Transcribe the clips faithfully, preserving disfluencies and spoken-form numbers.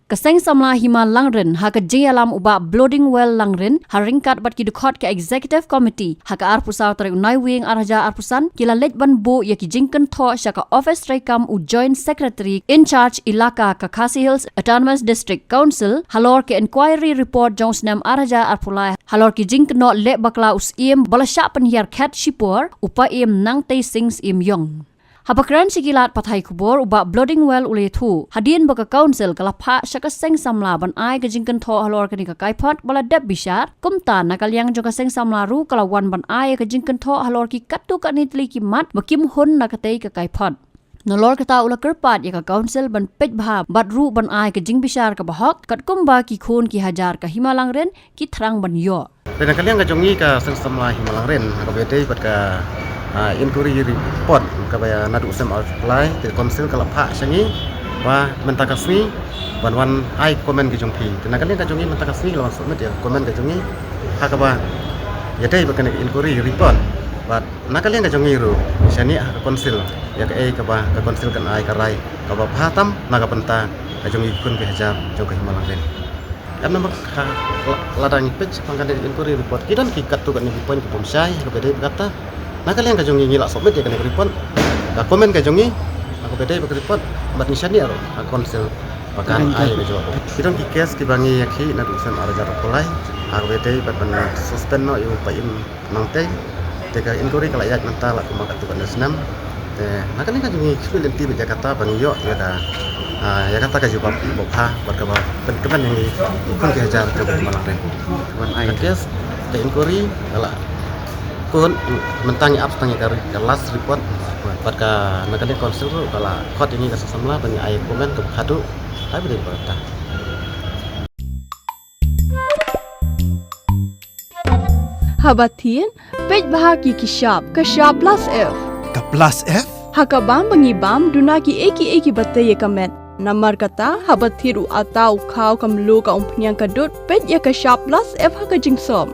Ka Seng Samla Hima Langrin, ha ka jingïalam u Bah Blodingwell Langrin, ha ryngkat bad ki dkhot ka Executive Committee, ha ka arphew saw tarik u Naiwieng ar hajar arphew san, ki la leit ban buh ïa ki jingkynthoh sha ka office treikam u Joint Secretary in charge Elaka ka Khasi Hills Autonomous District Council, halor ka inquiry report jong u snem ar hajar arphew lai, halor ki jingkynnoh leh bakla u Syiem ba la shah pynhiar khet shipor, u Paiem Nangtei Singh Syiemiong. Haba kren sha ki lad pathai khubor, u Bah Blodingwell u la ïathuh, hadien ba ka Council ka la phah sha ka Seng Samla ban ai ka jingkynthoh halor kane ka kaiphod ba la dep bishar, kumta na ka liang jong ka Seng Samla ruh ka la wan ban ai ka jingkynthoh halor ki katto katne tylli ki mat ba kim hun na katei ka kaiphod. Nalor kata u la kyrpad ïa ka Council ban peit bha bad ruh ban ai ka jingbishar kaba hok, katkum ba ki khun ki hajar ka Hima Langrin ki thrang ban ïoh. Te na ka liang ka jong ngi ka Seng Samla Hima Langrin, ha kaba ïadei bad ka, ah, inquiry report kaba ïa naduh u snem ar hajar arphew lai, te ka Council ka la phah sha ngi ba mynta ka sngi ban wan ai comment ka jong phi. Te na ka liang ka jong ngi mynta ka sngi la wan submit ïa comment ka jong ngi ha kaba ïadei bad kane ka inquiry report. Bad na ka liang ka jong ngi ruh, shane ha ka Council, ïa kaei kaba ka Council kan ai ka rai kaba bha tam na ka bynta ka jong ngi ki khun ki hajar jong ka Hima Langrin. Em namar ka la-, lada ngi peit shaphang kane ka inquiry report, ki don ki katto katne ki point ki bym shai ha kaba ïadei bad kata. Na ka liang ka jong ngi ngi la submit ïa kane ka report, ka comment ka jong ngi ha kaba ïadei bad ka report, bad ngi shaniah ruh ha ka Council ba kan ai ka jubab. Ki don ki case kiba ngi ïakhih naduh u snem ar hajar arphew lai ha kaba ïadei bad ban suspend noh ïa u Paiem Nangtei. Te ka inquiry ka la ïaid mynta la kumba katto katne snem. Te na ka liang ka jong ngi shu lynti beit ïa kata ba ngi ïoh ïa ka, ah, ïa kata ka jubab ba bha bad kaba pynkmen ïa ngi ki khun ki hajar jong ka Hima Langrin. Ka case, ka inquiry ka la kut, mynta ngi ap tang ïa ka re-, ka last report. Bad ka na ka liang Council ruh ka la khot ïa ngi ka Seng Samla ba ngi ai comment kaba khadduh. Ai ba dei kata. Haba thied, peit bha ki ki shap, ka shap plus F. Ka plus F? Ha ka bam ba ngi bam, duna kiei kiei kiba tei ïa ka met. Namar kata, haba thied u atta, u khaw, ka mluh, ka umphniang, ka dud, peit ïa ka shap plus F ha ka jingsop.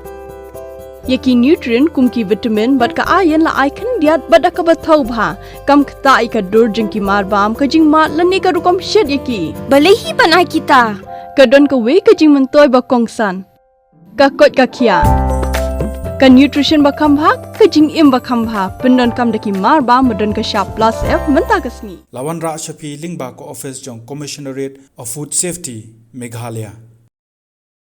Ïa ki nutrient kum ki vitamin bad ka iron la ai khyndiat bad da kaba thaw bha. Kam ktah ïa ka dur jong ki mar bam, ka jingmad lane ka rukom shet ïa ki. Balei hi ban ai kita? Ka don kawei ka jingmyntoi ba kongsan. Ka koit ka khiah. Ka nutrition ba kham bha, ka jingim ba kham bha. Pyndonkam da ki mar bam ba don ka shap plus F mynta ka sngi. La wanrah sha phi lyngba ka office jong Commissionerate of Food Safety, Meghalaya.